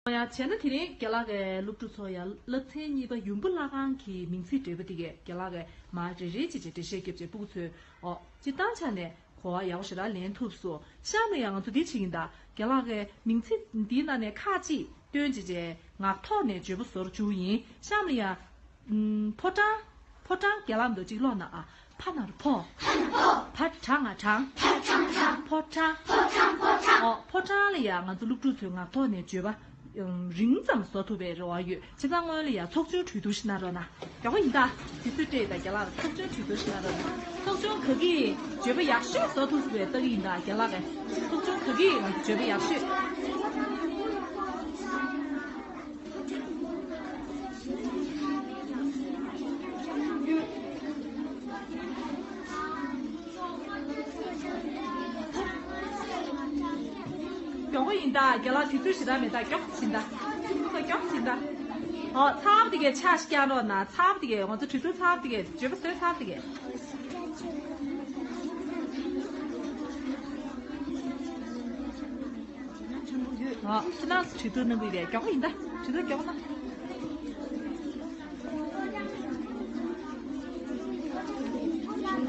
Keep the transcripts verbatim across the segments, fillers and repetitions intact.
ཡང་བྱས་ན་དེ་རིང་རྒན་ལགས་ཀྱིས་སློབ་ཕྲུག་ཚོ་ཡང་སློབ་ཚན་གཉིས་པ་ཡུམ་བུ་བླ་སྒང་གི་མིང་ཚིག་འགྲེལ་པ་དེ་གས་རྒན་ལགས་ཀྱིས་མར་རེ་རེ་བྱས་བྱས་འགྲེལ་བཤད་རྒྱབ་བྱས་སྤུ་གུ་ཚོས་ཨོ་སྤྱིར་བཏང་ཆ་ནས་གོ་བ་ཡག་པོ་ཞེ་དྲག་ལེན་ཐུབ་སོང་། གཤམ་ལ་ཡང་ང་ཚོ་འདི་བྱེད་ཀྱི་ཡིན་ད། རྒན་ལགས་ཀྱིས་མིང་ཚིག་འདིའི་ནང་ནས་ཁག་ཅིག་བཏོན་བྱས་བྱས་ངག་ཐོག་ནས་བརྗོད་པ་བཟོ་རུ་བཅུག་ཡིན། གཤམ་ལ་ཡང་ཨུམ། ཕོ་བྲང་། ཕོ་བྲང་། རྒན་ལགས་མདོ་གཅིག་ཀློག་ན་ཨ། ཕ་ན་རོ་ཕོ། ཕ་དྲང་ང་དྲང་། ཕོ་བྲང་། ཨོ་ཕོ་བྲང་ལ་ཡང་ང་ཚོ་སློབ་ཕྲུག་ཚོས་ངག་ཐོག་ནས་བརྗོད་པ་ཨུམ། རིང་ཙམ་བཟོ་ཐུབ་པའི་རེ་བ་ཡོད། བྱས་ཙང་སྔོན་ལ་ཡང་ཚོགས་ཆུང་གྲོས་བསྡུར་ཞིག་གནང་རོགས་གནང་། མགྱོགས་པོ་ཡིན་ད། དུས་ཚོད་སྤྲད་ཡིན་ད། རྒན་ལགས་ཚོགས་ཆུང་གྲོས་བསྡུར་ཞིག་གནང་རོགས་གནང་། ཚོགས་ཆུང་ག་གིས་བརྗོད་པ་ཡག་ཤོས་བཟོ་ཐུབ་ཟེར་བའི་ལྟ་གི་ཡིན་ད། རྒན་ལགས་ཀྱིས་ཚོགས་ཆུང་ག་གིས་ང་ཚོ་བརྗོད་པ་ཡག་ཤོས། མགྱོགས་པོ་ཡིན་ད། རྒན་ལགས་དུས་ཚོད་ཞེ་དྲག་མེད་ད། མགྱོགས་པོ་ཕྱིན་ད། མགྱོགས་པོ་ཕྱིན་ད། ཨོ་ཚར་བ་དེ་གས་ཕྱག་ཞིག་བརྐྱང་རོགས་གནང་། ཚར་བ་དེ་གས་ང་ཚོ་དུས་ཚོད་ཚར་བ་དེ་གས་བརྗོད་པ་བཟོས་ཚར་བ་དེ་གས། ཨོ་ཁྱེད་རང་ཚོ་གྲོས་བསྡུར་གནང་གི་རེད། མགྱོགས་པོ་ཡིན་ད། གྲོས་བསྡུར་མགྱོགས་པོ་གནང་།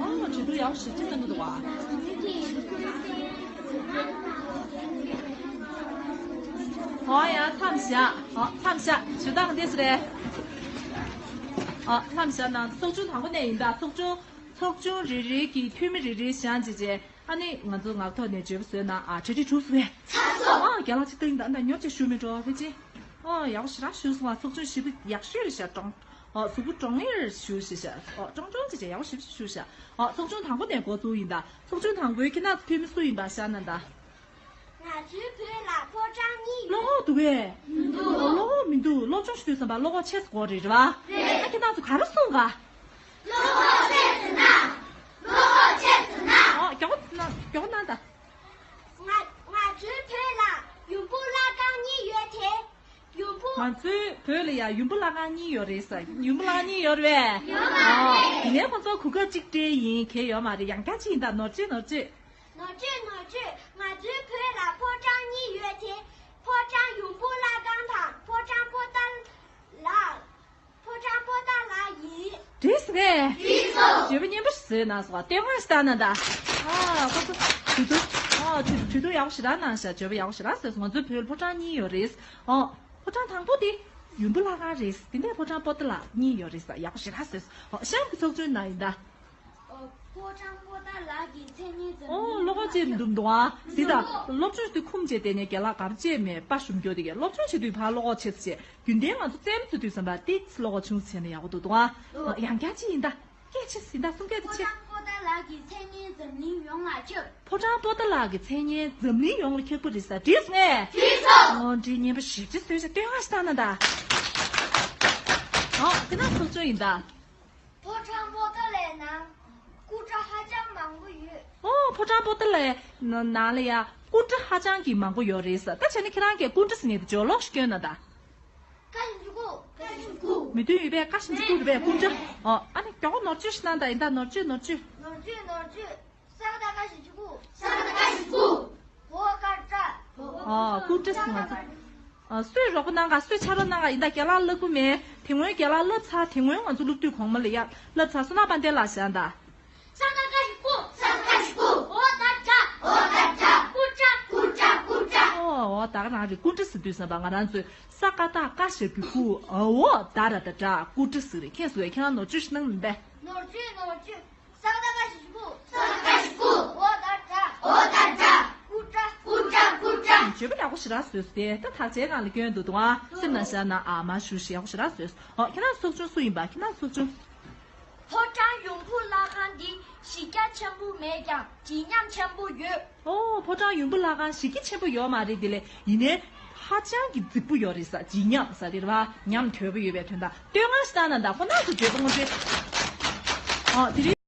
ཨོ་གྲོས་བསྡུར་ཡག་པོ་ཞེ་པོ་ཅིག་གནང་གི་འདུག་བ། ཨོ་ཡ་མཚམས་བཞག་ཨོ་མཚམས་བཞག་བྱེད་སྟངས་འདི་སུ་རེད། ཨོ་མཚམས་བཞག་ན་ཚོགས་ཆུང་དང་པོ་ནས་ཡིན་ད། ཚོགས་ཆུང་། ཚོགས་ཆུང་རེ་རེ་གི་འཐུས་མི་རེ་རེ་བཞེངས་བྱས་བྱས། ཨ་ནི་ང་ཚོ་ངག་ཐོག་ནས་བརྗོད་པ་བཟོས་ན་ཨ་གྲ་སྒྲིག་གྲུབ་སོང་བས། ཚར་སོང་། ཨ་རྒན་ལགས་ཅིག་ལྟ་ཡིན་ད། ཨ་ད་ཉོབ་ཅིག་ཞུ་མི་འགྲོ་ཕལ་ཆེར། ཨ་ཡག་པོ་ཞེ་དྲག་ཞུས་སོང་། ཨ་ཚོགས་ཆུང་ཞེ་པོ་ཡག་ཤོས་རེད་ཤག་ཀྲོང་། ཨ་གཟུགས་པོ་ཀྲོང་ངེར་ཞུ་ཤག་ཨ་ཀྲོང་ཀྲོང་ཅིག་ཅིག་ཡག་པོ་ཞེ་པོ་ཞུ་ཤག་ཨ་ཚོགས་ཆུང་དང་པོ་ནས་འགོ་བཙུགས་ཡིན་ད། ཚོགས་ཆུང་དང་པོའི་ཁྱེད་རང་ཚོ་འཐུས་མི་སུ་ཡིན་པ་བཞག་ན་ད། ང་ཚོའི་བོད་ལ་ཕོ་བྲང་གཉིས་ཡོད། བློ་ཁོག་འདུག་གས། མི་འདུག་བློ་ཁོག་མི་འདུག་སློབ་སྦྱོང་ཞུ་དུས་ཙམ་པ་བློ་ཁོག་ཆེ་ཙམ་དགོས་རེད། རེད་བ། རེད། ཨ་ཁྱེད་རང་ཚོ་ག་རེ་གསུང་ག་བློ་ཁོག་ཆེ་ཟེར་ན། བློ་ཁོག་ཆེ་ཟེར་ན། ཨོ་མགྱོགས་པོ་གནང་། མགྱོགས་པོ་གནང་ད། ང་ང་ཚོའི་བོད་ལ་ཡུམ་བུ་བླ་སྒང་གཉིས་ཡོད་དེ། ཡུམ་བུ། ང་ཚོའི་བོད་ལ་ཡ་ཡུམ་བུ་བླ་སྒང་གཉིས་ཡོད་རེད་ཟེར། ཡུམ་བུ་བླ་སྒང་གཉིས་ཡོད་རེད་པས། ཡོད་མ་རེད། ཨོ་དེ་ནས་ཁོ་ཚོ་གོ་སྐབས་གཅིག་སྤྲད་ཡིན། གལ་ཡོད་མ་རེད། ཡང་བསྐྱར་གཅིག་ཡིན་ད། ནོར་བཅོས་ནོར་བཅོས། ནོར་བཅོས་ནོར་བཅོས། ང་ཚོའི་བོད་ལ་ཕོ་བྲང་གཉིས་ཡོད་དེ། ཕོ་བྲང་ཡུམ་བུ་བླ་སྒང་དང་ཕོ་བྲང་པོ་ཏཱ་ལ། ཕོ་བྲང་པོ་ཏཱ་ལ་ཡིན། འགྲིག་སོང་ངས། འགྲིག་སོང་། བརྗོད་པ་སྙན་པོ་ཞིག་བཟོས་གནང་སོང་བ། བསྟོད་བསྔགས་ཤིག་བཏང་གནང་ད། ཨ་ཁོ་ཚོ་གྲོས་བསྡུར། ཨ་གྲོས་གྲོས་བསྡུར་ཡག་པོ་ཞེ་དྲག་གནང་ཤག་བརྗོད་པ་ཡག་པོ་ཞེ་དྲག་བཟོས་སོང་། ང་ཚོའི་བོད་ལ་ཕོ་བྲང་གཉིས་ཡོད་རེད། ཨ་ཕོ་བྲང་དང་པོ་དེ་ཡུམ་བུ་བླ་སྒང་རེད། དེ་ནས་ཕོ་བྲང་པོ་ཏཱ་ལ་གཉིས་ཡོད་རེད་ཟེར། ཡག་པོ་ཞེ་དྲག་བཟོས་སོང་། ཨ་གཤམ་གྱི་ཚོགས་ཆུང་ནང་ཡིན་ད། ཕོ་བྲང་པོ་ཏཱ་ལ་གི་མཚན་སྙན་འཛམ་ཨོ་གློ་ཀོ་ཅེ་འདུག་འདུག་ཨ། སི་ད་སློབ་སྦྱོང་དེ་ཁུམ་བྱས་དེ་ནས་རྒན་ལགས་ག་རེ་བྱས་མེད་པ་ཞུམ་རྒྱུ་དེ་གས། སློབ་སྦྱོང་བྱེད་དུས་ཕར་གློ་ཀོ་ཆེ་ཙམ་བྱས། རྒྱུན་ལྡན་ང་ཚོ་རྩེད་མོ་རྩེ་དུས་ཙམ་པ་ཏིག་ཙམ་གློ་ཀོ་ཆུང་ཙམ་བྱས་ན་ཡག་པོ་འདུག་འདུག་ཨ། ཡང་བསྐྱར་ཅིག་ཡིན་ད། སྐད་ཆེ་ཙམ་ཡིན་ད། གསུང་སྐད་དེ་ཆེ། ཕོ་བྲང་པོ་ཏཱ་ལ་གི་མཚན་སྙན་འཛམ་གླིང་ཡོངས་ལ་ཁྱབ། ཕོ་བྲང་པོ་ཏཱ་ལ་གི་མཚན་སྙན་འཛམ་གླིང་ཡོངས་ལ་ཁྱབ་པ་རེད་ཟེར། འགྲིག་སོང་ངས། འགྲིག་སོང་། ཨོ་འགྲིག་སྙན་པོ་ཞེ་པོ་ཅིག་བཟོས་ཤག་བསྟོད་བསྔགས་ཤིག་བཏང་གནང་ད། ཨོ་དེ་ན་ཚོགས་ཆུང་ཡིན་ད། ཕོ་བྲང་པོ་ཏཱ་ལའི་ནང་སྐུ་འདྲ་ཧ་ཅང་མང་པོ་ཡོད། ཨོ་ཕོ་བྲང་པོ་ཏཱ་ལའི་ནང་ལ་ཡ་སྐུ་འདྲ་ཧ་ཅང་གི་མང་པོ་ཡོད་རེད་ཟེར། ད་བྱས་ན་ཁྱེད་རང་གིས་སྐུ་འདྲ་ཟེར་ནས་དེ་སྦྱོར་ཀློག་ཞིག་སྐྱོན་གནང་ད། ཀ་ཞབས་ཀྱུ་ཀུ། ཀ་ཞབས་ཀྱུ་ཀུ། མི་མཐུན་ཡོད་པས། ཀ་ཞབས་ཀྱུ་ཀུ་རེད་པས། སྐུ་འདྲ། ཨོ་ཨ་ནི་མགྱོགས་པོ་ནོར་བཅོས་ཤིག་གནང་ད། ཡིན་ད། ནོར་བཅོས་ནོར་བཅོས། ནོར་བཅོས་ནོར་བཅོས། ས་ཀ་བཏགས་སྐ་ཞབས་ཀྱུ་སྐུ། ས་ཀ་བཏགས་སྐ་ཞབས་ཀྱུ་སྐུ། འོ་ཀ་སྐྲ། ཨ་སྐུ་འདྲ་ཟེར། ང་ཚོ་ཨ་སུས་རོགས་པ་གནང་ག་སུས་ཕྱག་རོགས་གནང་ག་ཡིན་ད། རྒན་ལགས་བསླབ་ཀྱི་མེད། དེ་སྔོན་རྒན་ལགས་བསླབ་ཚར། དེ་སྔོན་ང་ཚོ་སློབ་དུས་གོང་མ་ལ་ཡ་བསླབ་ཚར། བསོད་ནམས་དཔལ་ལྡན་ལགས་བཞག་ད། ས་ཀ་བཏགས་སྐ་ཞབས་ཀྱུ་སྐུ། ས་ཀ་བཏགས་སྐ་ཞབས་ཀྱུ་སྐུ། འོ་ད་སྐྲ། འོ་ད་སྐྲ། སྐུ་འདྲ། སྐུ་འདྲ། སྐུ་འདྲ། ཨོ་ཨོ་ད་ག་རང་རེད། སྐུ་འདྲ་ཟེར་དུས་ཙམ་པ་ང་རང་ཚོས་ས་ཀ་བཏགས་སྐ་ཞབས་ཀྱུ་སྐུ། ཨོ་ད་ར་ད་སྐྲ། སྐུ་འདྲ་ཟེར་རེད། མཁྱེན་སོང་ངས། ཁྱེད་རང་ནོར་བཅོས་ཤིག་གནང་མིན་པས། ནོར་བཅོས་ནོར་བཅོས། ས་ཀ་བཏགས་སྐ་ཞབས་ཀྱུ་སྐུ། ས་ཀ་བཏགས་སྐ་ཞབས་ཀྱུ་སྐུ། འོ་ད་སྐྲ། འོ་ད་སྐྲ། སྐུ་འདྲ། སྐུ་འདྲ། སྐུ་འདྲ། བརྗོད་པ་ཡག་པོ་ཞེ་དྲག་བཟོས་སོང་སྟེ། ད་དག་ཆའི་སྒང་ལ་སྐྱོན་འདུག་འདུག་ཨ། སེམས་ནང་བཞག་ན་ཨ་མ་ཞུ་ཞིག་ཡག་པོ་ཞེ་དྲག་བཟོས་སོང་། ཨོ་ཁྱེད་རང་ཚོ་ཚོགས་ཆུང་སུ་ཡིན་པ། ཁྱེད་རང་ཚོ་ཚོགས་ཆུང་། ཕོ་བྲང་ཡུམ་བུ་བླ་སྒང་འདི་གཞི་རྒྱ་ཆེན་པོ་མེད་ཀྱང་བརྗིད་ཉམས་ཆེན་པོ་ཡོད། ཨོ་ཕོ་བྲང་ཡུམ་བུ་བླ་སྒང་གཞི་རྒྱ་ཆེན་པོ་ཡོད་མ་རེད། དེ་ལས་ཡིན་ནའི་ཧ་ཅང་གི་རྫིག་པོ་ཡོད་རེད་ཟེར། བརྗིད་ཉམས་ཟེར་དེ་རེད་པ། ཉམས་དོད་པོ་ཡོད་པའི་དོན་དག་བསྟོད་བསྔགས་ཤིག་བཏང་གནང་ད། ཁོ་རང་ཚོ་བརྗོད་པ་དངོས་འབྲེལ། ཨོ་དེ་རིང་